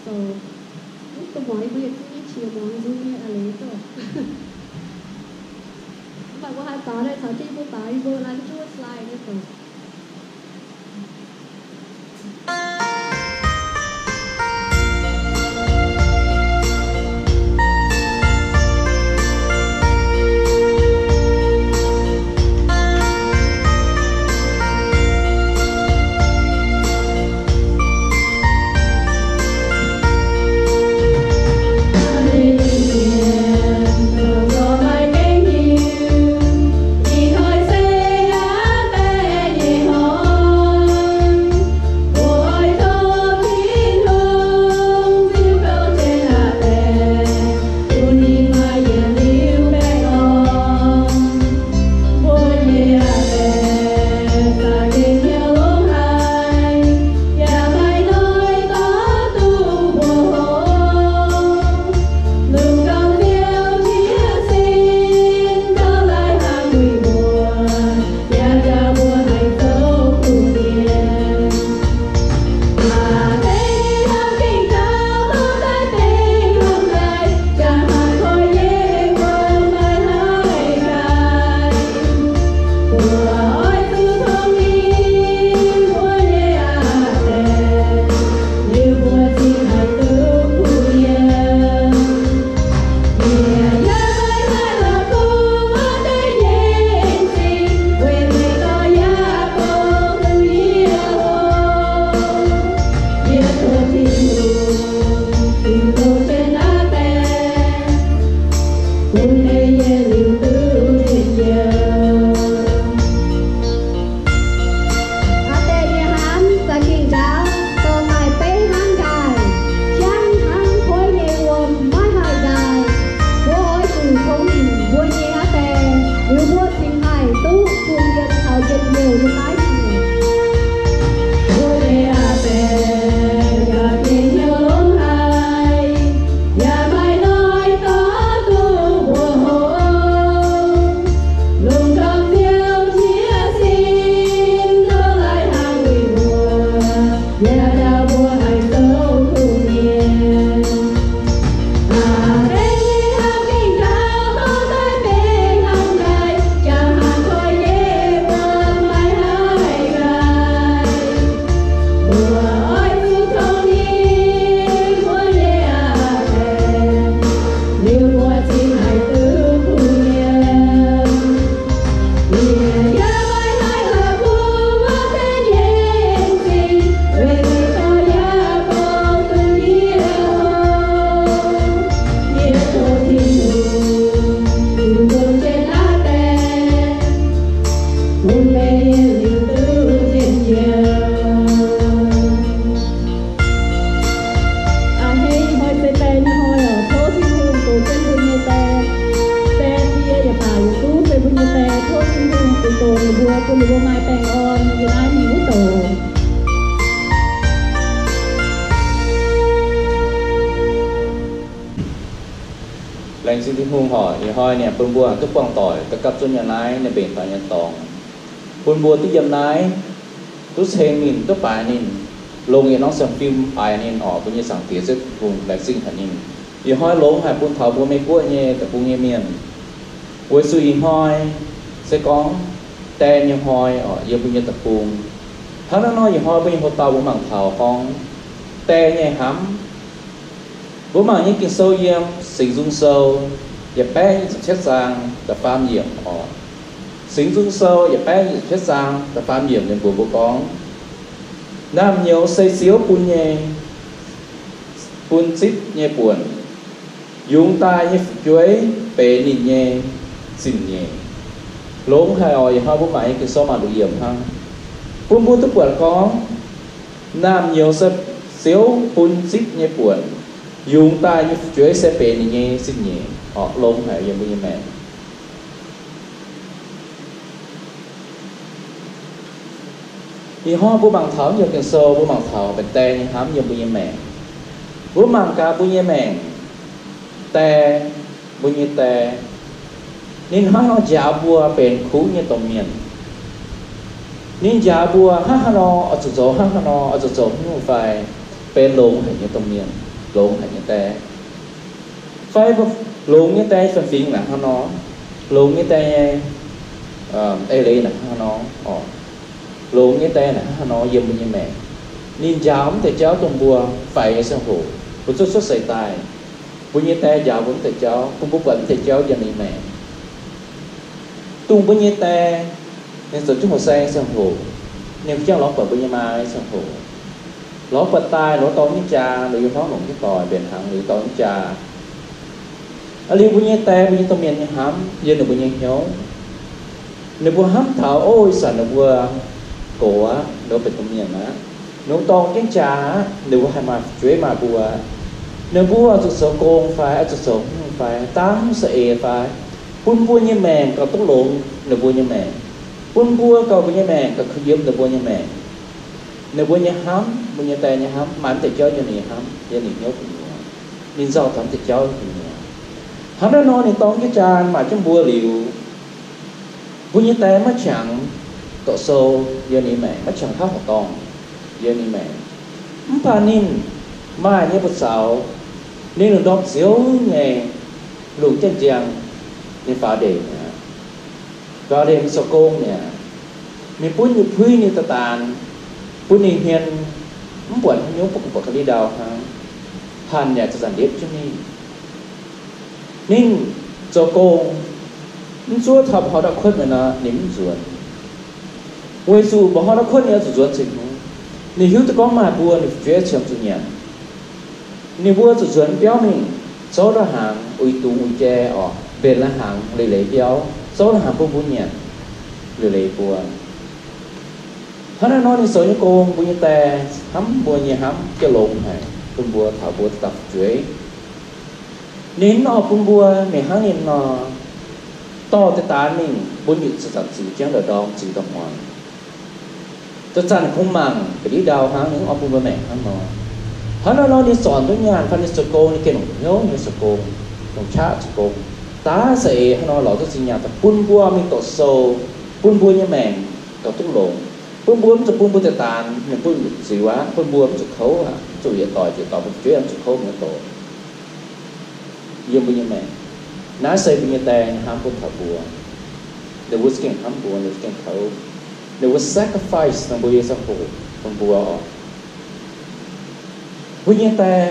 Mv dongh muangx yie mbuo yietc zungv nyei qiex muangx nzung nyei a'leiz doh. Mv baac mbuo haih baaux daaih caux jienv yie mbuo baaux, yie mbuo lai mv zuqc slide nyei doh. Aa Die nyei hnamv za'gengh ndaauv dorh maaih beiv hnangv nqaai, jangv hnangv koiv nyei wuom maiv haih nqaai. Mbuo oix zuqc tongx nimc mbuo nyei Aa Die, liuz mbuo cingx haih duqv bun yiem taux njien-youh nyei naaiv. Mbuo nyei Aa Die, yaac gengh hnyouv longx haic, yaac maaih noic dorh duqv mbuo hopv. Longc ganh Ziouv nyei sin tov lai hnaangx wuic mbuo, yaac ndaauv mbuo haih zoux kuv mienh. A'hneiv ih hnoi se die nyei hnoi oc. Tov Tin-Hungh zoux jienv mbuo nyei die. Die ndie yaac baac yietc zungv se mbuo nyei die. Tov Tin-Hungh zoux zoux ninh mbuo, bun ninh mbuo maaih baengh orn yiem naaiv mingh wuov douc. Laengz zingh Tin-Hungh oc, ih hnoi ninh bun mbuo duqv buangh doic daaih gapv zunv nyei naaiv ninh mbenc daaih nyei dorngx, bun mbuo duqv yiem naaiv duqv ceng ninh, duqv baaix ninh, longc yietc norm sienx fim baaix ninh oc. Mbuo nyei Zaangc Diex Ziouv Tin-Hungh, laengz zingh haic ninh. Ih hnoi longx haic bun taux mbuo Meiv Guoqv nyei deic-bung nyei mienh. Weic zuqc ih hnoi se gorngv die nyei hnoi oc, yiem mbuo nyei deic-bung. Hnangv naaiv nor ih hnoi mbuo nyei houx-dauh mbuo mangc taux gorngv die nyei hnamv. Mbuo mangc nyei Ging-Sou yiem Singx Nzung Sou yietc baeqv nyic ziepc cietv zaang da'faam yiemc oc. Singx Nzung Sou yietc baeqv nyic ziepc cietv zaang da'faam yiemc ninh mbuox mbuo gorngv, naamh nyouz se Ziouv bun nyei, bun zipv nyei buonc. Yungz daaih nyei fu'jueiv benx ninh nyei zingh nyeic. Longx haic oc, ih hnoi mbuo mangc nyei Ging-Sou mangc nduqc yiemc hnangv, bun mbuo duqv buatc gorngv naamh nyouz se Ziouv bun zipv nyei buonc. Yungz daaih nyei fu'jueiv se benx ninh nyei zingh nyeic oc. Longx haic yiem mbuo nyei maengc. Ih hnoi mbuo mangc taux nyei Ging-Sou, mbuo mangc taux benx die nyei hnamv yiem mbuo nyei maengc. Mbuo mangc gaax mbuo nyei maengc, die, mbuo nyei die, ninh hnangv nor njaaux mbuo benx kuv nyei domh mienh. Ninh njaaux mbuo hnangv haaix nor oix zuqc zoux, hnangv haaix nor oix zuqc zoux haaix nyungc fai benx longx haic nyei domh mienh. longx haic nyei die. Fai mbuo longx nyei die fanh fingx naaic hnangv nor, longx nyei die nyei eix leiz naaic hnangv nor, longx nyei die naaic hnangv nor yiem mbuo nyei maengc. Ninh njaaux mv deix jauv dongh mbuo faix nyei ziangh hoc, mbuo zuqc cuotv seix daaih, mbuo nyei die njaaux mbuo mv deix jauv, bun mbuo buatc mv deix jauv yiem ninh maengc. Dongh mbuo nyei die, ninh zoux jienv horqc saeng ziangh hoc, ninh jangx lorz buatc mbuo nyei maa nyei ziangh hoc, lorz buatc daaih, lorz dorh nyei jaa, lorz yiem hmuangv longc jienv doic mbenc hnaangx, lorz dorh nyei jaa. Aa, liuz mbuo nyei die, mbuo nyei domh mienh nyei hnamv yiem ninh mbuo nyei hnyouv. Ninh mbuo hnamv taux, o, ih zanc ninh mbuo gox aqv, ninh mbuo benx domh mienh aqv, ninh mbuo dorng jienv jaa aqv, ninh mbuo haih maaih fu'jueiv maaih mbuo. Ninh mbuo zuqc zoux gong fai, zuqc zoux hmz fai, dangv saeng-eix fai, bun mbuo nyei maengc gauh duqv longx ninh mbuo nyei maengc, bun mbuo gauh, mbuo nyei maengc gauh kuh yiem ninh mbuo nyei maengc. Ninh mbuo nyei hnamv, mbuo nyei die nyei hnamv, maaih mv deix jauv yiem ninh nyei hnamv, yiem ninh hnyouv gu'nyuoz. Ninh nzauh taux mv deix jauv gu'nyuoz. Hnangv naaiv nor ninh dorng jienv jaa maaih jienv mbuo liuz, mbuo nyei die maiv qangx doqc sou yiem ninh maengc, maiv qangx haav horqc dorngh yiem ninh maengc. Mv baac ninh maaih nyei buoz-zaux, ninh longc ndorm ziouv nyei lungh janx-ziang, ninh faaux ndeic mi'aqv, faaux ndeic mingh zoux gong mi'aqv. Ninh bun yietc puix ninh daaih daanx, bun ninh hmien mv buatc haaix nyungc, bun buatc ga'ndiev ndau hnangv, hanc yaac zanc-zanc ndepv jienv mingh. Ninh zoux gong, mv zuov taux mba'hnoi ndau kuotv mi'aqv nor, ninh mv nzuonx. Weic zuqc mba'hnoi ndau kuotv ninh oix zuqc nzuonx cingx hmz. Ninh hiuv duqv gorngv maaih mbuo ninh fu'jueiv qiemx zuqc nyanc. Ninh mbuo zuqc nzuonx biauv mingh, zouv ndau hnaangx uix dungz uix jai orqc, mbenc lai hnaangx leiz-leiz biauv, zouv ndau hnaangx bun mbuo nyanc, leiz-leiz mbuo. Hnangv naaiv nor ninh zoux nyei gong, mbuo nyei die hnamv mbuo nyei hnamv gauh longx haic bun mbuo, taux mbuo dauh fu'jueiv. Ninh mv oix bun mbuo mingh hnangv ninh nor, dorh deix daanx mingh, mbuo nyutc zanc-zanc ziux jienv ndorm, ziux da'hmuangx, zanc-zanc kungx mangc ga'ndiev ndau hnangv. Ninh mv oix bun mbuo maengc hnangv nor. Hnangv naaiv nor ninh zornc duqv nyaanh fai ninh zoux gong, ninh gengh longc hnyouv nyei zoux gong, longc qaqv zoux gong. Daav saeng-eix hnangv nor lorz duqv zinh nyaanh daaih bun mbuo mingh doqc sou, bun mbuo nyei maengc gauh duqv longx, bun mbuo mv zuqc bun mbuo deix daanx mingh bun ziux aqv, bun mbuo mv zuqc kouv aqv, mv zuqc yietc doic yietc doic bun fu'jueiv mv zuqc kouv mingh doqc yiem mbuo nyei maengc. Naaiv se mbuo nyei die nyei hnamv bun taux mbuo. Ninh mbuo za'gengh hnamv mbuo, ninh mbuo za'gengh kouv, ninh mbuo sacrifice ninh mbuo nyei ziangh hoc bun mbuo oc. Mbuo nyei die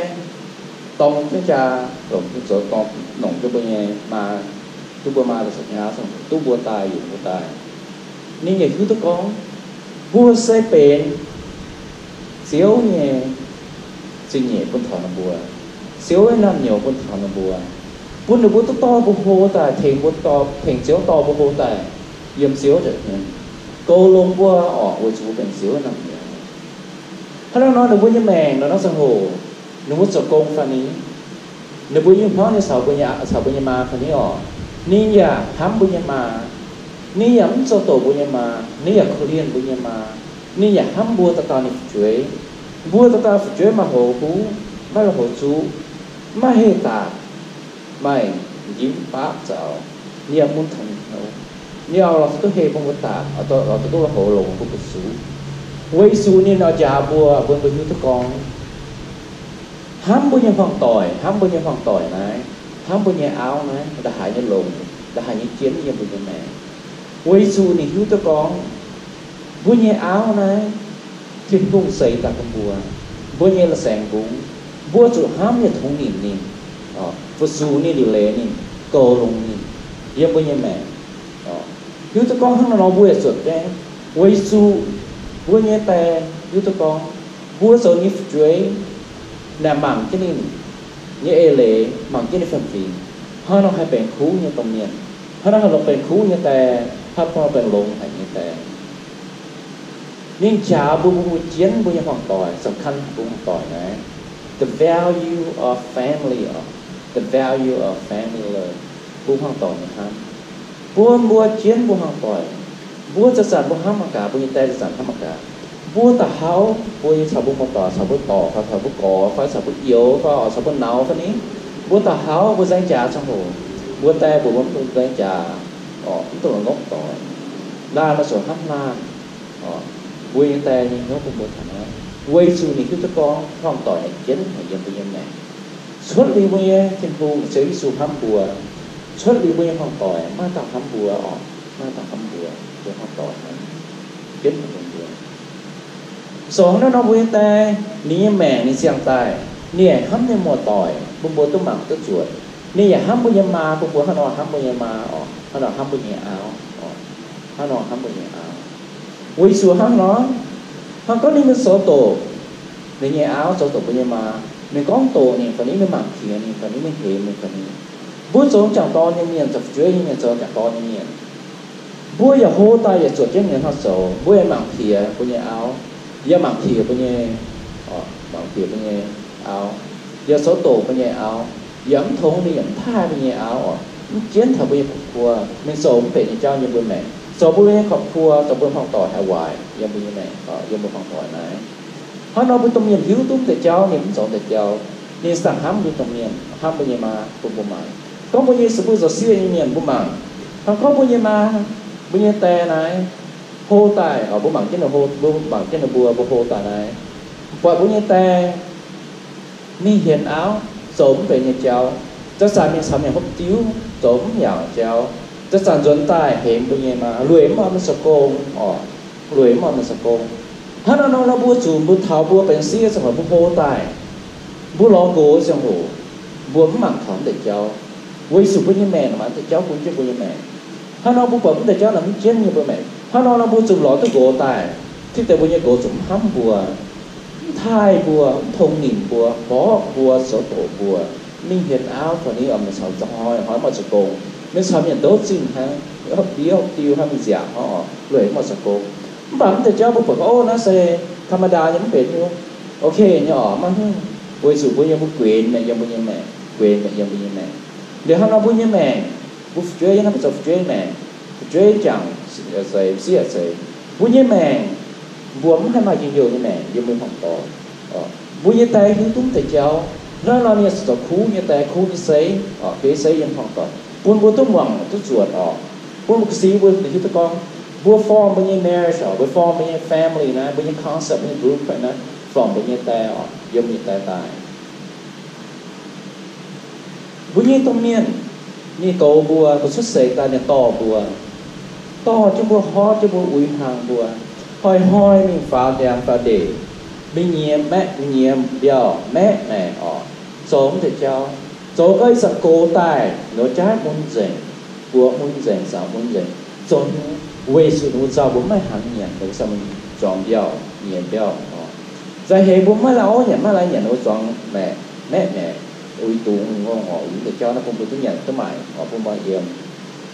dorng jienv jaa longc, zoux dorng longc jienv mbuo nyei maa, duqv mbuo maa daaih zoux hnyangx, duqv mbuo daaih, yungz mbuo daaih. Ninh yaac hiuv duqv gorngv mbuo se benx Ziouv nyei zingh nyeic bun taux ninh mbuo, Ziouv nyei naamh nyouz bun taux ninh mbuo, bun ninh mbuo duqv dorh mbuo hlo daaih, tengx mbuo dorh, tengx Ziouv dorh mbuo hlo daaih yiem Ziouv nza'hmien, goux longx mbuo oc, weic zuqc mbuo benx Ziouv nyei naamh nyouz. Hnangv naaiv nor ninh mbuo nyei maengc nor, naaiv ziangh hoc ninh mbuo zoux gong fai ni, ninh mbuo yiem hmuangv nyei caux mbuo nyei, caux mbuo nyei maa fai ni oc, ninh yaac hnamv mbuo nyei maa. Ninh yaac mv zoux doqc mbuo nyei maa, ninh yaac korv-lienh mbuo nyei maa. Ninh yaac hnamv mbuo dauh dauh ninh fu'jueiv. Mbuo dauh dauh fu'jueiv maaih hoz huv, maaih lui-houx zuqv, maaih heh daaih, maaih njimv baapv zaux, ninh yaac mun taux ninh hnyouv. Ninh oix lorz duqv heh bun mbuo daaih, lorz duqv lui-houx longx bun mbuo zuqc. Weic zuqc ninh oix njaaux mbuo, bun mbuo hiuv duqv gorngv hnamv mbuo nyei hmuangv-doic, hnamv mbuo nyei hmuangv-doic naaiv, hnamv mbuo nyei auv naaiv, nda'haaix nyei longx, nda'haaix nyei jienv yiem mbuo nyei maengc. Weic zuqc ninh hiuv duqv gorngv mbuo nyei auv naaiv, Tin-Hungh seix daaih bun mbuo, mbuo nyei lasaengx mbungv, mbuo zuqc hnamv yietc tongx nimc ninh, fu-sux ninh, liuc leiz ninh, goux longx ninh yiem mbuo nyei maengc. Hiuv duqv gorngv hnangv naaiv nor mbuo yaac zuotc gaengh, weic zuqc mbuo nyei die hiuv duqv gorngv mbuo zoux ninh nyei fu'jueiv naaic mangc jienv ninh nyei eix leiz, mangc jienv ninh fanh fingx, hnangv nor haih benx kuv nyei domh mienh, hnangv nor haih longc benx kuv nyei die, hnangv nor benx longx haic nyei die. Ninh njaaux mbuo, mbuo, mbuo jienv mbuo nyei hmuangv-doic, สำคัญ mbuo hmuangv-doic naaiv. The value of family, the value of family love, mbuo hmuangv-doic nyei hnamv. Bun mbuo jienv mbuo hmuangv-doic, mbuo zanc-zanc mbuo hnamv mangc gaax, mbuo nyei die zanc-zanc hnamv mangc gaax. Mbuo da'hauv mbuo nyei caux mbuo muoz-doic, caux mbuo dorc fai caux mbuo gorx fai caux mbuo youz fai caux mbuo nauz fai ni, mbuo da'hauv mbuo nzaeng jaax ziangh hoc, mbuo die mbuox mbuo mv dungx nzaeng jaax, mv dungx la'nqopv doic, laanh nor ziouc hnamv laanh. Mbuo nyei die nyei hnyouv bun mbuo taux naaiv, weic zuqc ninh hiuv duqv gorngv hmuangv-doic naaic jienv haic yiem mbuo nyei maengc. Cuotv liuz mbuo nyei Tin-Hungh, Ziouv Yesu hnamv mbuo. Cuotv liuz mbuo nyei hmuangv-doic, maiv dauh hnamv mbuo oc, maiv dauh hnamv mbuo, mbuo hmuangv-doic hnangv, jienv mbuo. Zoux hnangv naaiv nor mbuo nyei die, ninh nyei maengc ninh ziangh daaih, ninh yaac hnamv ninh muoz-doic bun mbuo duqv mangc duqv zuotc. Ninh yaac hnamv mbuo nyei maa bun mbuo hnangv nor hnamv mbuo nyei maa oc, hnangv nor hnamv mbuo nyei auv oc, hnangv nor hnamv mbuo nyei auv. Weic zuqc hnangv nor, hnangv gorngv ninh mingh zoux doqc ninh nyei auv, zoux doqc mbuo nyei maa, ninh gorngv doqc ninh fai ninh mingh mangc piex ninh fai ninh mingh hemx ninh fai ninh, mbuo zoux m'jangc dorn nyei mienh, zoux fu'jueiv nyei mienh, zoux m'jangc dorn nyei mienh, mbuo yaac hlo daaih yaac zuotc jienv ninh hnangv zoux. Mbuo yaac mangc piex mbuo nyei auv, yaac mangc piex mbuo nyei, mangc piex mbuo nyei auv, yaac zoux doqc mbuo nyei auv, yaac mv tongx ninh, yaac mv taaih mbuo nyei auv oc, mv jienv taux mbuo nyei korv kuo mingh zoux mv benx nyei jauv yiem mbuo maengc, zoux mbuo nyei korv kuo, zoux mbuo hmuangv-doic haih waaic yiem mbuo nyei maengc, yiem mbuo hmuangv-doic naaiv. Hnangv nor mbuo domh mienh hiuv duqv mv deix jauv, ninh mv zoux mv deix jauv, ninh za'gengh hnamv mbuo domh mienh, hnamv mbuo nyei maa bun mbuo mangc. Gorngv mbuo nyei zuqc mbuo zoux sieqv nyei mienh mbuo mangc, hnangv gorngv mbuo nyei maa, mbuo nyei die naaiv hlo daaih, mbuo mangc jienv ninh hlo, mbuo mangc jienv ninh mbuo, mbuo hlo daaih naaiv, buatc mbuo nyei die mingh hienx auv, zoux mv benx nyei jauv, zanc-zanc mingh caux mienh hopv diuv, zoux mv yaauc jauv, zanc-zanc nzuonx daaih hemx mbuo nyei maa, lueic mv oix mingh zoux gong oc, lueic mv oix mingh zoux gong. Hnangv naaiv nor, mbuo zuqc mbuo taux mbuo benx sieqv ziangh hoc, mbuo hlo daaih, mbuo lorz nqox ziangh hoc, mbuo mv mangc taux mv deix jauv, weic zuqc mbuo nyei maengc maaih mv deix jauv bun jienv mbuo nyei maengc. Hnangv nor mbuo buatc mv deix jauv naaic mv jienv nyei mbuo maengc. Hnangv nor nor mbuo zuqc lorz duqv nqox daaih, tiv deix mbuo nyei nqox zuqc mv hnamv mbuo, mv taaih mbuo, mv tongx nimc mbuo, mborqv mbuo, zoux doqc mbuo, mingh hienx auv fai ni oix mingh caux za'hnoi hnoi mv oix zoux gong, mingh caux mienh ndouv zingh hnangv, hopv diuv hopv diuv hnangv, mingh nziaauc hnangv oc, lueic mv oix zoux gong. Mv baac mv deix jauv mbuo buatc gorngv, ov, naaiv se ธรรมดา nyei, mv benx hnyouv, ok nyei oc, maiv hnyouv, weic zuqc mbuo nyei, mbuo guenx mi'aqv yiem mbuo nyei maengc, guenx mi'aqv yiem mbuo nyei maengc. Liuz hnangv nor mbuo nyei maengc, mbuo fu'jueiv, yie hnamv mbuo zoux fu'jueiv maengc, fu'jueiv jangc, sieqv zeiz, mbuo nyei maengc mbuo mv haih maaih njien-youh nyei maengc yiem mbuo hmuangv doic. Mbuo nyei die hiuv duqv mv deix jauv, hnangv nor ninh ziouc zoux kuv nyei die, kuv nyei seix, bieiv seix yiem hmuangv doic, bun mbuo duqv muangx duqv zuotc oc. Bun mbuo ga'sie mbuo hiuv duqv gorngv, mbuo form mbuo nyei marriage oc, mbuo form mbuo nyei family naaiv, mbuo nyei concept, mbuo nyei blueprint naaiv, form mbuo nyei die oc, yiem mbuo nyei die daaih. Mbuo nyei domh mienh, ninh goux mbuo, mbuo cuotv seix daaih ninh dorh mbuo, dorh jienv mbuo, horv jienv mbuo, uix hnaangx mbuo, hnoi-hnoi mingh faaux ndiangx faaux ndeic, mingh nyiex maeqv, mingh nyiex mbiauh, maeqv maengc oc, zoux mv deix jauv, zoux gau ih zanc gox daaih nor jaav mun nzengc, buoz mun nzengc, zaux mun nzengc, zoux weic zuqc ninh mbuo nzauh mbuo maiv maaih hnaangx nyanc, ninh mbuo zuqc mingh zuangx mbiauh, nyiex mbiauh oc. Za'gengh mbuo maiv maaih orv nyanc, maiv maaih lai nyanc, ninh mbuo zuangx maeqv, maeqv maengc, uix dungz ngongh oc, uix mv deix jauv naaiv bun mbuo duqv nyanc duqv maaic oc, bun mbuo yiem.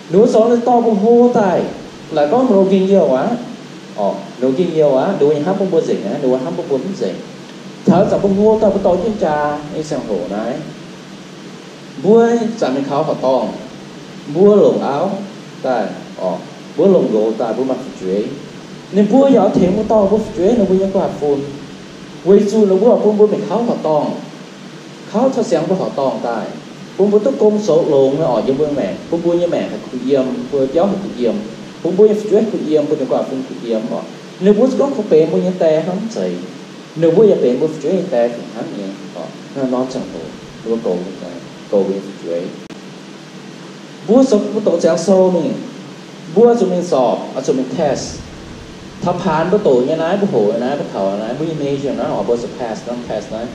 Ninh mbuo zoux ninh dorh mbuo hlo daaih, laaix gorngv ninh mbuo njien-youh aqv oc, ninh mbuo njien-youh aqv, ninh mbuo nyei hnamv bun mbuo nzengc aqv, ninh mbuo hnamv bun mbuo mv nzengc. Taux zanc mbuo hlo daaih mbuo dorh jienv jaa nyei ziangh hoc naaiv, mbuo zanc mingh kaux horqc dorngh, mbuo longc auv daaih oc, mbuo longc nqox daaih, mbuo maaih fu'jueiv. Ninh mbuo yaac tengx mbuo dorh mbuo fu'jueiv, ninh mbuo nyei guaax fun, weic zuqc ninh mbuo bun mbuo mingh kaux horqc dorngh, kaux taux siangx mbuo horqc dorngh daaih, bun mbuo duqv gong zoux longx nyei oc, yiem mbuo maengc, bun mbuo nyei maengc haih kuh yiem, mbuo biauv haih kuh yiem, bun mbuo nyei fu'jueiv kuh yiem, mbuo nyei guaax fun kuh yiem oc. Ninh mbuo zuqc gorngv kungx benx mbuo nyei die hnangv mv zeiz, ninh mbuo yaac benx mbuo fu'jueiv nyei die fih hnangv nyei oc. Hnangv nor ziangh hoc ninh mbuo goux, goux mbuo nyei fu'jueiv. Mbuo zoux, mbuo doqc ziangx sou mingh, mbuo zuqc mingh sorpc, zuqc mingh test. Taux paanx mbuo doqc nyei naaiv, mbuo hoqc naaiv, mbuo taux naaiv, mbuo nyei major naaiv oc, mbuo zuqc pass naaiv, pass naaiv.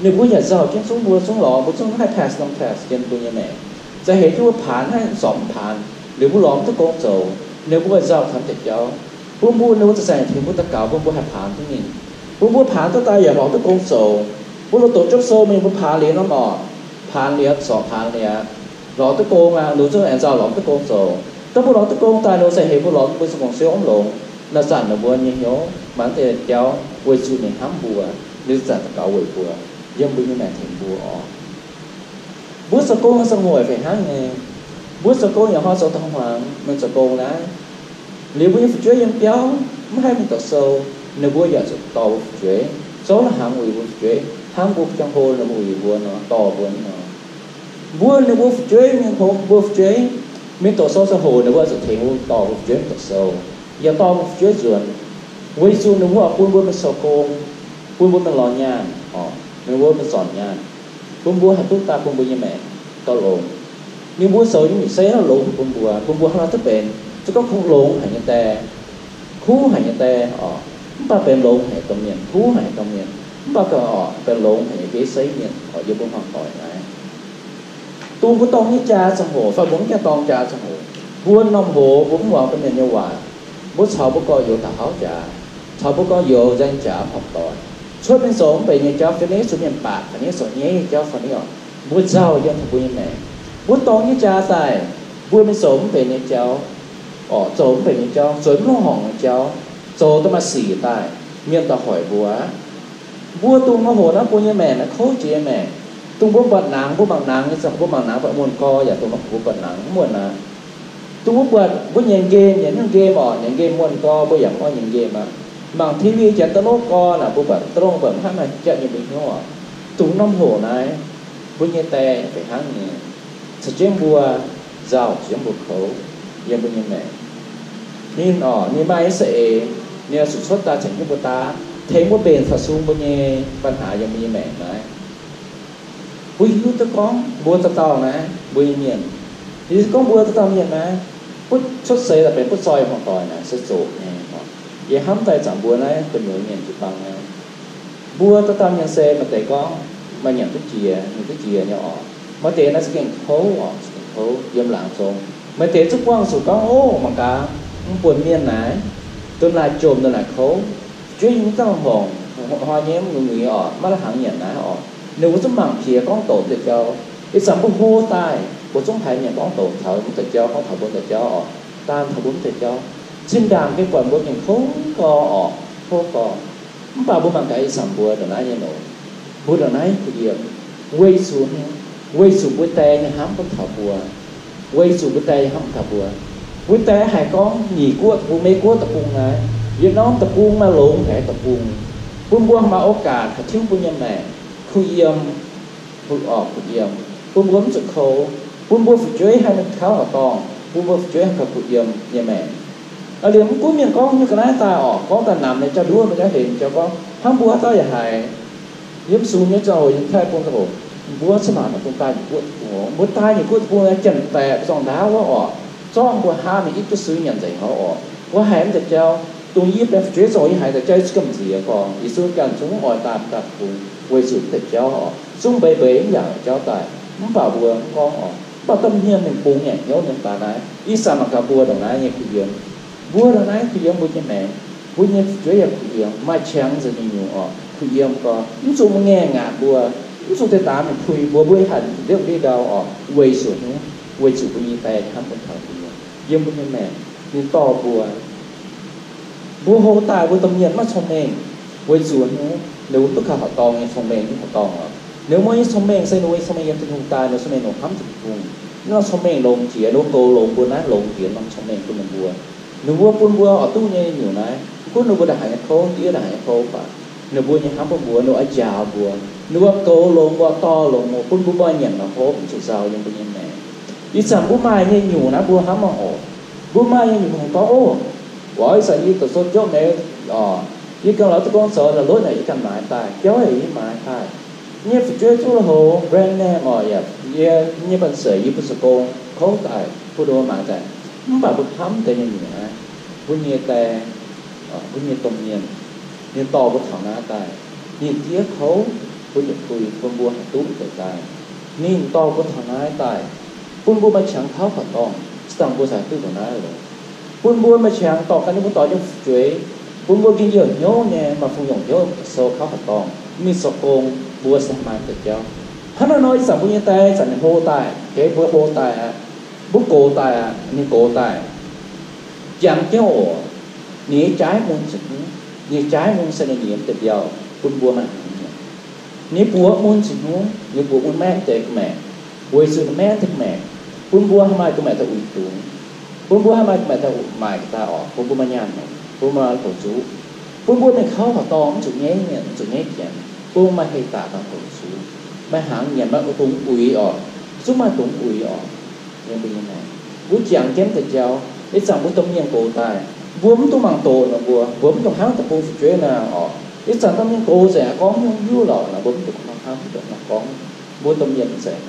Ninh mbuo yaac nzauh jienv zungv mbuo, zungv lorz mbuo, zungv haih pass norm test yiem mbuo nyei maengc. Za'gengh jienv mbuo paanx naaiv sorpc mv paanx, liuz mbuo lorz mv duqv gong zoux, ninh mbuo nzauh taux mv deix jauv. Bun mbuo, ninh mbuo za'gengh tengx mbuo daux gaux bun mbuo haih paanx duqv mingh. Bun mbuo paanx duqv daaih yaac lorz duqv gong zoux. Mbuo lorz doqc Jopv Sou mingh, mbuo paanx liuz norm oc, paanx liuz, sorpc paanx liuz, lorz duqv gong aqv, ninh zungv aengx nzauh lorz mv duqv gong zoux. Gorngv mbuo lorz duqv gong daaih, ninh za'gengh heuc mbuo lorz mbuo zuqc gong siou mv longx. Naaic zanc ninh mbuo nyei hnyouv mangc mv deix jauv weic zuqc ninh hnamv mbuo, ninh zanc daux gaux weic mbuo, yiem mbuo nyei maengc tengx mbuo oc. Mbuo zoux gong zoux nguaaic fih hnangv nyei. Mbuo zoux gong yaac hnoi zoux taux hmuangx mingh zoux gong naaiv. Liuz mbuo nyei fu'jueiv yiem biauv mv haih mingh doqc sou, ninh mbuo yaac zuqc dorh mbuo fu'jueiv, zouv la'hnaangx uix mbuo fu'jueiv, hnangv mbuo jangx hlo ninh mbuo uix mbuo nor, dorh mbuo nor. Mbuo ninh mbuo fu'jueiv mingh hlo, mbuo fu'jueiv mingh doqc sou ziangh hoc, ninh mbuo zuqc tengx mbuo dorh mbuo fu'jueiv mingh doqc sou, yaac dorh mbuo fu'jueiv nzuonx, weic zuqc ninh mbuo oix bun mbuo mingh zoux gong, bun mbuo mingh lorz nyaanh oc, ninh mbuo mingh zornc nyaanh. bun mbuo haih duqv daaih bun mbuo nyei maengc gauh longx. Ninh mbuo zoux nyei mingh se longx bun mbuo, bun mbuo hnangv nor duqv benx. Se gorngv kungx longx haic nyei die, kuv haic nyei die oc, mv baac benx longx haic domh mienh, kuv haic domh mienh, mv baac gauh oc benx longx haic nyei bieiv seix mienh oc, yiem mbuo hmuangx doic naaiv. Dongh mbuo dorng nyei jaax ziangh hoc fai mbuo mv gaengh dorng jaax ziangh hoc, mbuo norm hoz mbuo mv muangx domh mienh nyei waac, mbuo caux mbuo gorx-youz taux hauv jaax, caux mbuo gorx-youz nzaeng jaax horpc doic, cuotv mingh zoux mv benx nyei jauv fai niv, zuqc mienh baatc fai niv, zoux nyeiv nyei jauv fai niv oc, mbuo nzauh yiem taux mbuo nyei maengc. Mbuo dorng nyei jaax daaih, mbuo mingh zoux mv benx nyei jauv oc, zoux mv benx nyei jauv, zoux mv longx horngc nyei jauv, zoux da'maah sic daaih, mienh daaih hoic mbuo aqv. Mbuo dongh norm hoc naaiv mbuo nyei maengc naaiv kouv jiex nyei maengc. Dongh mbuo buatc nangx, mbuo mangc nangx nyei ziangh, mbuo mangc nangx buatc muonh gorx yaac dongh norm hoc mbuo buatc nangx, mv muonh aqv. Dongh mbuo buatc mbuo nyienx nqemh, nyienx nyungc nqemh oc, nyienx nqemh muonh gorx mbuo yaac mv oix nyienx nqemh aqv. Mangc T V jiex da'lov gorx naaic mbuo buatc da'lov mbuo mv haih maaih jatv nyei mbuo hnyouv oc. Dongh norm hoc naaiv mbuo nyei die fih hnangv nyei, caux jienv mbuo nzauh, caux jienv mbuo kouv yiem mbuo nyei maengc. Ninh oc, ninh maaih nyei za'eix, ninh oix zuqc cuotv daaih tengx jienv mbuo daav, tengx mbuo mbenc taux sung mbuo nyei ปัญหา yiem mbuo nyei maengc naaiv. Mbuo hiuv duqv gorngv mbuo dauh dauh naaiv, mbuo nyei mienh, yie gorngv mbuo dauh dauh mienh naaiv, butv cuotv seix daaih benx butv zoih hmuangx doic naaic se zoqc nyei oc. Yie hnamv daaih zanc mbuo naaiv gu'nyuoz mienh jiu-baang naaiv, mbuo dauh dauh mienh se maaih deix gorngv maaih nyanc duqv jiex, nyanc duqv jiex nyei oc. Maaih deix naaiv za'gengh kouv oc, za'gengh kouv yiem laangz zong. Maaih deix zungv buangh zuqc gorngv, ov, mangc gaax, mv buonc mienh naaic, ndongc naaic jomc, ndongc naaic kouv, fu'jueiv nyei mv dangh horngc, hnoi nyei mv nyungc nyungc oc, maiv la'hnaangx nyanc naaiv oc. Ninh mbuo zungv mangc piex gorngv doqc deix jauv. Ih zanc mbuo hlo daaih, mbuo zungv haiz mienh gorngv doqc taux mv deix jauv, gorngv taux mbuo mv deix jauv oc, daan taux mbuo mv deix jauv. Zinh ndaangc gengh buatc mbuo gengh kouv gorx oc, kouv gorx. Mv baac mbuo mangc gaax ih zanc mbuo ndongc naaiv nyei longx, mbuo ndongc naaiv kuh yiem, weic zuqc, weic zuqc mbuo die nyei hnamv bun taux mbuo, weic zuqc mbuo die nyei hnamv bun taux mbuo. Mbuo die haiz gorngv nyic guoqv deic-bung, Meiv Guoqv deic-bung naaiv, yietc norm deic-bung maaih longx haic deic-bung, bun mbuo maaih โอกาส haih tiuv mbuo nyei maengc, kuh yiem, kuh, oc, kuh yiem, bun mbuo mv zuqc kouv, bun mbuo fu'jueiv haih mingh kauv horqc dorngh, bun mbuo fu'jueiv haih kouv kuh yiem nyei maengc. Liemh mv gunv mienh gorngv nyei ga'naaiv daaih oc, gorngv daaih namx nyei jauv, nduov mbuo jauv, hemx jauv gorngv hnangv mbuo haaix dauh yaac haiz. Yiem sung nyei ziangh hoc, yiem Taiv-Bung ziangh hoc, mbuo cin-maanc daaih bung daaih nyic guoqv deic-bung, mbuo daaih nyic guoqv deic-bung naaiv janx-daeqc zorng ndaauv wuov oc, zorqv mbuo hnamv mingh i duqv sui nyanc nzengc hnangv oc. Mbuo haiz mv deix jauv, dongh yie benx fu'jueiv zoux yie haiz deix jauv yie zungv gamh nziex gorngv, yie zungv ganh zungv mv oix daaih daaih deic-bung weic zuqc mv deix jauv oc, zungv mbeix mbeix mv yaac jauv daaih, mv baac mbuo mv gorngv oc. Mv baac domh mienh ninh bungx nyanc hnyouv ninh daaih naaiv, ih zanc mangc gaax mbuo ndongc naaiv nyei kuh yiem. Mbuo ndongc naaiv kuh yiem mbuo nyei maengc, mbuo nyei fu'jueiv yaac kuh yiem, maaih qangx nzengc nyei nyungc oc, kuh yiem gorx. Mv zuqc mbuo ngaengc ngaatc mbuo, mv zuqc deix daax mingh puix mbuo, mbuo haih liouh ndiev ndau oc, weic zuqc hnyouv, weic zuqc mbuo nyei die hnamv bun taux mbuo, yiem mbuo nyei maengc, ninh dorh mbuo. Mbuo hlo daaih mbuo domh mienh maiv cong-mengh, weic zuqc hnyouv ninh mbuo duqv kaux horqc dorngh nyei cong-mengh nyei horqc dorngh oc. Ninh mbuo nyei cong-mengh se ninh mbuo nyei cong-mengh yiem Tin-Hungh daaih, ninh mbuo cong-mengh ninh mbuo hnamv Tin-Hungh. Ninh mbuo cong-mengh longx jiex, ninh mbuo goux longx mbuo naaiv longx jiex norm cong-mengh bun ninh mbuo. Ninh mbuo bun mbuo oix duqv nyei nyungc naaiv, mv gunv ninh mbuo ndongc haaix nyei kouv, diev ndongc haaix nyei kouv baac, ninh mbuo nyei hnamv bun mbuo, ninh mbuo oix njaaux mbuo, ninh mbuo goux longx mbuo, dorh longx mbuo, bun mbuo maaih nyanc maaih hopv, mv zuqc nzauh yiem mbuo nyei maengc. Ih zanc mbuo maaih nyei nyungc naaiv mbuo hnamv mangc oc. Mbuo maaih nyei nyungc gorngv, ov, oix ih zanc yie doqc sou jopv nyei oc, yie ganh lorz duqv gong zoux la'lotv naaic yie ganh maaiz daaih, jauv yaac yie maaiz daaih. Nyei fu'jueiv zuqv lui-houx brand name oc, yaac yie nyei banh zeic yie bun zoux gong kouv daaih, bun ninh mbuo maaiz daaih. Mv baac mbuo hnamv deix nyei nyungc naaiv, mbuo nyei die, mbuo nyei domh mienh, ninh dorh mbuo taux naaiv daaih, ninh diev kouv, bun yietc puix bun mbuo haih duqv deix daaih. Ninh dorh mbuo taux naaiv daaih, bun mbuo maaih qangx kauv horqc dorngh, se dangh mbuo caux duqv ndongc naaiv loz. Bun mbuo maaih qangx dorh ganh nyei, mbuo dorh nyei fu'jueiv, bun mbuo njien-youh hnyouv nyei, maaih fun-yongh hnyouv sou kauv horqc dorngh, mingh zoux gong, mbuo se maaih deix jauv. Hnangv naaiv nor, ih zanc mbuo nyei die zanc ninh hlo daaih, gengh mbuo hlo daaih aqv, mbuo gox daaih aqv, ninh gox daaih, jangx jienv oc, ninh nyei jaaiv mun ziouc hnyouv, ninh nyei jaaiv mun se ninh nyiex deix mbiauh bun mbuo maaih hnaangx nyanc. Ninh buoz mun ziouc hnyouv, ninh buoz mun maengv deix ga'maeqc, weic zuqc ninh maengv deix ga'maeqc bun mbuo haih maaih ga'maeqc daaih uix dungz, bun mbuo haih maaih ga'maeqc daaih maaic daaih oc, bun mbuo maaih nyaanh, bun mbuo maaih hoqc zuqv, bun mbuo mingh kauv horqc dorngh mv zuqc nyaiv mienh, mv zuqc nyaiv janx, bun mbuo maaih heh daaih daaih hoqc zuqv, maaih hnaangx nyanc, maaih dungz uix oc, zungv maaih dungz uix oc. Yiem mbuo nyei maengc, mbuo jangx jienv deix jauv, ih zanc mbuo domh mienh gox daaih, mbuo mv dungx mangc doqc nor, mbuo, mbuo mv dungx hnamv deic-bung fu'jueiv naaic oc. Ih zanc domh mienh gox nzengc, gorngv nyungc hiuv lorqc nor, mbuo mv dungx hnamv, mv dungx hnamv gorngv. Mbuo domh mienh mv zeiz.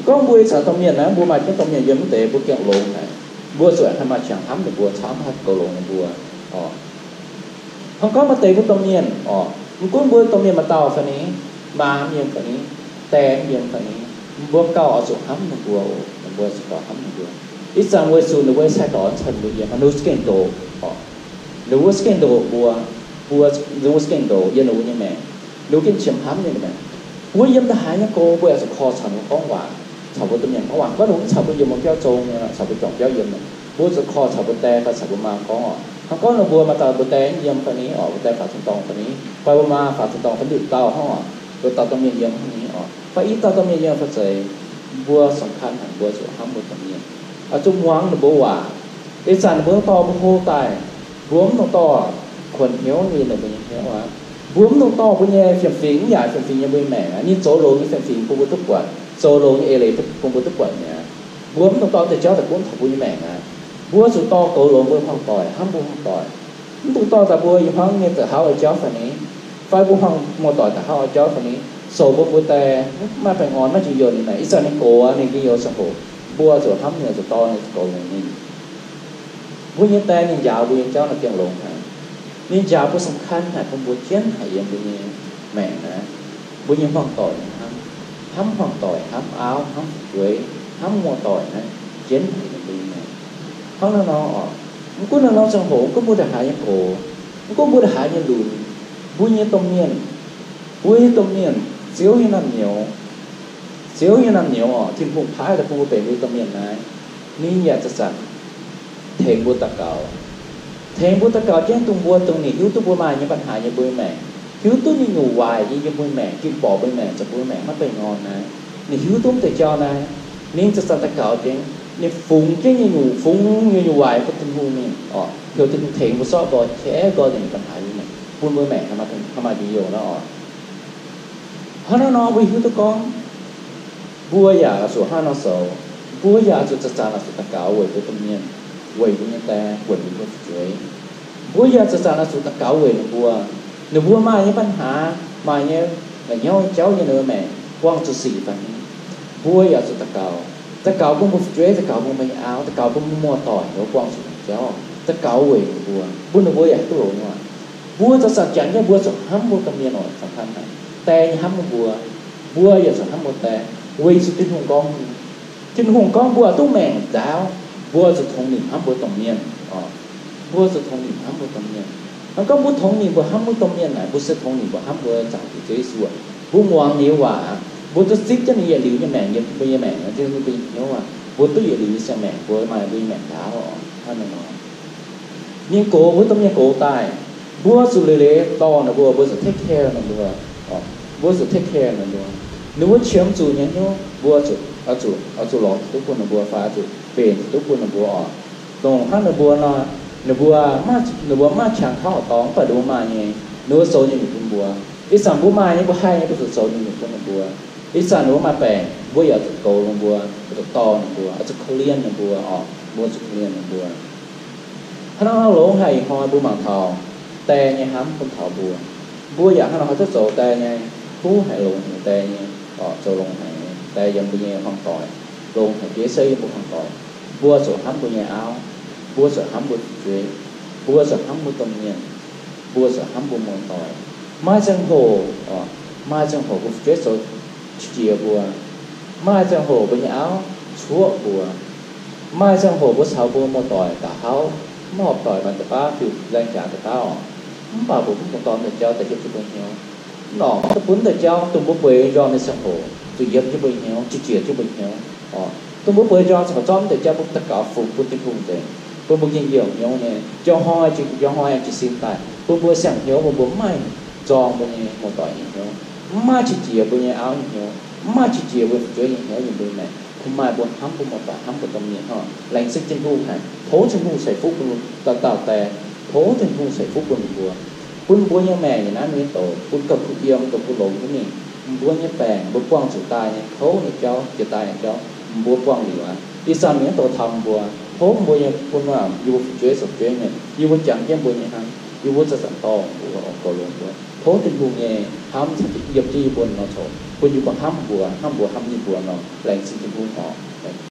Gorngv mbuo ih zanc domh mienh naaiv, mbuo maaih jienv domh mienh yiem mv deix, mbuo gengh longx haic. Mbuo zuqc haih maaih qangx hnamv ninh mbuo, camv haih goux longx ninh mbuo. Orqc, hnangv gorngv maaih deix mbuo domh mienh orqc, mv gunv mbuo domh mienh maaih dauh fai ni, maa yiem fai ni, die yiem fai ni, mbuo gauh oix zuqc hnamv ninh mbuo oc. Mbuo zuqc gauh hnamv ninh mbuo. Ih zanc weic zuqc ninh mbuo sai-dorn cen mbuo yiem, ninh mbuo gengh ndoqc orqc, ninh mbuo gengh ndoqc mbuo, mbuo, ninh mbuo gengh ndoqc yiem ninh mbuo nyei maengc. Ninh mbuo gengh qiemx hnamv nyei maengc. Mbuo yiem ndongc haaix nyei gox, mbuo yaac zuqc korv caux ninh mbuo gorngv waac, caux mbuo domh mienh gorngv waac. Gorngv ninh mbuo mv caux mbuo yiem, mbuo biauv zong nyei, caux mbuo juangc biauv yiem, mbuo zuqc korv caux mbuo die fai caux mbuo maa gorngv orqc. Hnangv gorngv ninh mbuo maaih dauh mbuo die yiem fai ni orqc, mbuo die faaux tin-dorngh fai ni, fai mbuo maa faaux tin-dorngh fai ni, dauh hnangv orqc, mbuo dauh domh mienh yiem hnangv ni orqc, fai i dauh domh mienh yiem fai zeiz, mbuo สำคัญ haic, mbuo zuqc hnamv mbuo domh mienh. Oix zuqc muangx ninh mbuo waac. Ih zanc ninh mbuo dorh mbuo hlo daaih, mbuo mv dungx dorh kuonx hnyouv ninh mbuo nyei hnyouv aqv. Mbuo mv dungx dorh mbuo nyei fiem-fingx, mv yaac fiem-fingx yiem mbuo nyei maengc aqv. Ninh zoux longx nyei fiem-fingx bun mbuo duqv buatc, zoux longx nyei eix leiz bun mbuo duqv buatc mi'aqv. Mbuo mv dungx dorh deix jauv daaih gunv taux mbuo nyei maengc aqv. Mbuo zuqc dorh goux longx mbuo hmuangv-doic, hnamv mbuo hmuangv-doic. Mv dungx dorh daaih mbuo ih hmuangv nyei da'hauv nyei jauv fai ni, fai mbuo hmuangv muoz-doic da'hauv nyei jauv fai ni, souc mbuo mbuo die mv maaih baengh orn, maiv njien-youh ninh maengc. Ih zanc ninh gox aqv, ninh njien-youh ziangh hoc, mbuo zuqc hnamv ninh, zuqc dorh ninh, zuqc goux longx ninh. Mbuo nyei die ninh njaaux mbuo nyei jauv naaiv gengh longx haic. Ninh njaaux mbuo สำคัญ haic, bun mbuo jienv haic yiem mbuo nyei maengc naaiv. Mbuo nyei hmuangv-doic nyei hnamv, hnamv hmuangv-doic, hnamv auv, hnamv fu'jueiv, hnamv muoz-doic naaiv jienv haic yiem mbuo nyei maengc. Hnangv naaiv nor orqc, mv gunv naaiv nor ziangh hoc, mv gunv mbuo ndongc haaix nyei gox, mv gunv mbuo ndongc haaix nyei lunx, mbuo nyei domh mienh, mbuo nyei domh mienh, Ziouv nyei naamh nyouz, Ziouv nyei naamh nyouz orqc, Tin-Hungh paaiv daaih bun mbuo benx mbuo nyei domh mienh naaiv, ninh yaac zanc-zanc tengx mbuo daux gaux. Tengx mbuo daux gaux jienv dongh mbuo, dongh ninh hiuv duqv mbuo maaih nyei ปัญหา yiem mbuo nyei maengc, hiuv duqv ninh nyungc waaic nyei yiem mbuo nyei maengc, ging borqc mbuo nyei maengc, zoux mbuo nyei maengc maiv baengh orn naaiv. Ninh hiuv duqv mv deix jauv naaiv, ninh zanc-zanc daux gaux jienv, ninh fungx jienv nyei nyungc, fungx nyei nyungc waaic bun Tin-Hungh mingh orqc, heuc Tin-Hungh tengx mbuo sortv nqoi, kaeqv nqoi ninh ปัญหา yiem maengc, bun mbuo maengc haih maaih njien-youh naaiv orqc. Hnangv naaiv nor mbuo hiuv duqv gorngv, mbuo yaac zuqc hnangv nor zoux. Mbuo yaac zuqc zanc-zanc oix zuqc daux gaux weic mbuo domh mienh, weic mbuo nyei die, weic mbuo fu'jueiv. Mbuo yaac zanc-zanc oix zuqc daux gaux weic ninh mbuo. Ninh mbuo maaih nyei ปัญหา, maaih nyei la'nyauv nyei jauv yiem ninh mbuo maengc, buangh zuqc sic fai ni, mbuo yaac zuqc daux gaux. Daux gaux bun mbuo fu'jueiv, daux gaux bun mbuo nyei auv, daux gaux bun mbuo muoz-doic, ninh mbuo buangh zuqc nyei jauv, daux gaux weic ninh mbuo, bun ninh mbuo yaac duqv longx aqv. Mbuo zanc-zanc janx jienv mbuo zuqc hnamv mbuo domh mienh oc, สำคัญ haic. Die nyei hnamv mbuo, mbuo yaac zuqc hnamv mbuo die, weic zuqc Tin-Hungh gorngv, Tin-Hungh gorngv mbuo duqv maengc ndaauv, mbuo zuqc tongx nimc hnamv mbuo domh mienh oc. Mbuo zuqc tongx nimc hnamv mbuo domh mienh. Hnangv gorngv mbuo tongx nimc mbuo hnamv mbuo domh mienh naaic, mbuo se tongx nimc mbuo hnamv mbuo Zaangc Diex Ziouv Yesu aqv. Mbuo muangx ninh nyei waac, mbuo duqv zipv jienv ninh yietc liuz nyei maengc yiem mbuo nyei maengc, yiem mbuo nyei hnyouv aqv. Mbuo duqv yietc liuz nyei siang-maengc, mbuo maaih mbuo nyei maengc ndaauv oc. Hnangv naaiv nor, ninh gox, mbuo domh mienh gox daaih, mbuo zuqc liuz leiz dorh ninh mbuo, mbuo zuqc take care ninh mbuo, mbuo zuqc take care ninh mbuo. Ninh mbuo qiemx zuqc nyei hnyouv, mbuo zuqc, oix zuqc, oix zuqc lorz duqv bun ninh mbuo fai oix zuqc mbenc duqv bun ninh mbuo oc. Dongh hnangv ninh mbuo nor, ninh mbuo, ninh mbuo mv maaih qangx kauv horqc dorngx, mv baac ninh mbuo maaih nyei, ninh mbuo zoux nyungc-nyungc bun mbuo. Ih zanc mbuo maaih nyei, mbuo haih nyei, mbuo zuqc zoux nyungc-nyungc bun ninh mbuo. Ih zanc ninh mbuo maaih baengc, mbuo yaac zuqc goux ninh mbuo, zuqc dorh ninh mbuo, zuqc korv-lienh ninh mbuo oc, mbuo zuqc korv-lienh ninh mbuo. Hnangv naaiv nor longx haic ih hnoi mbuo mangc taux die nyei hnamv bun taux mbuo. Mbuo yaac hnangv nor haih duqv zoux die nyei, kuv haic, longx haic die nyei, zoux longx haic die yiem mbuo nyei hmuangv-doic, longx haic bieiv se yiem mbuo hmuangv-doic. Mbuo zuqc hnamv mbuo nyei auv, mbuo zuqc hnamv mbuo fu'jueiv, mbuo zuqc hnamv mbuo domh mienh, mbuo zuqc hnamv mbuo muoz-doic. Maaih ziangh hoc, maaih ziangh hoc mbuo fu'jueiv zoux qiex jiex mbuo. Maaih ziangh hoc mbuo nyei auv cuoqv mbuo. Maaih ziangh hoc mbuo caux mbuo muoz-doic daux hauv, mv horpc doic maaih deix baav fiuv nzaeng jaax deix baav oc. Mv baac mbuo mv dungx dorh deix jauv daaih hiepv jienv mbuo hnyouv. Mv norqc, mv dungx bun deix jauv dongh mbuo bueix njonh nyei ziangh hoc zuqc yiemz jienv mbuo hnyouv, qiex jiez jienv mbuo hnyouv oc. Dongh mbuo bueix njonh ziangh hoc zorqv mv deix jauv mbuo daux gaux fungx bun Tin-Hungh nzengc, bun mbuo gengh njien-youh hnyouv nyei. Njang hnoi, njang hnoi jiez sin daaih bun mbuo siang-hnyouv, bun mbuo mv maaih nzorng mbuo nyei muoz-doic nyei hnyouv, mv maaih qiex jiez mbuo nyei auv nyei hnyouv, mv maaih qiex jiez mbuo fu'jueiv nyei hnyouv yiem mbuo maengc. Kungx maaih mbuo hnamv mbuo muoz-doic, hnamv mbuo domh mienh hnangv. Laengz zingh Tin-Hungh haic. Tov Tin-Hungh ceix fuqv bun dauh dauh die. Tov Tin-Hungh ceix fuqv bun ninh mbuo, bun mbuo nyei maengc yiem naaiv mingh douz, bun gauh kuh yiem, gauh kuh longx jienv mingh. Mbuo nyei baengc mbuo buangh zuqc daaih nyei, kouv nyei jauv, jiex daaih nyei jauv, mbuo buangh liuz aqv, ih zanc mingh douz taux mbuo. Tov mbuo nyei bun yie mbuo fu'jueiv zoux fu'jueiv mienh, yie mbuo jangx jienv mbuo nyei hnamv, yie mbuo zanc-zanc dorh mbuo, goux longx mbuo. Tov Tin-Hungh nyei hnamv yiem jienv yie mbuo nor coc, bun yie mbuo hnamv mbuox, hnamv mbuox hnamv ninh mbuo nor, laengz zingh Tin-Hungh oc.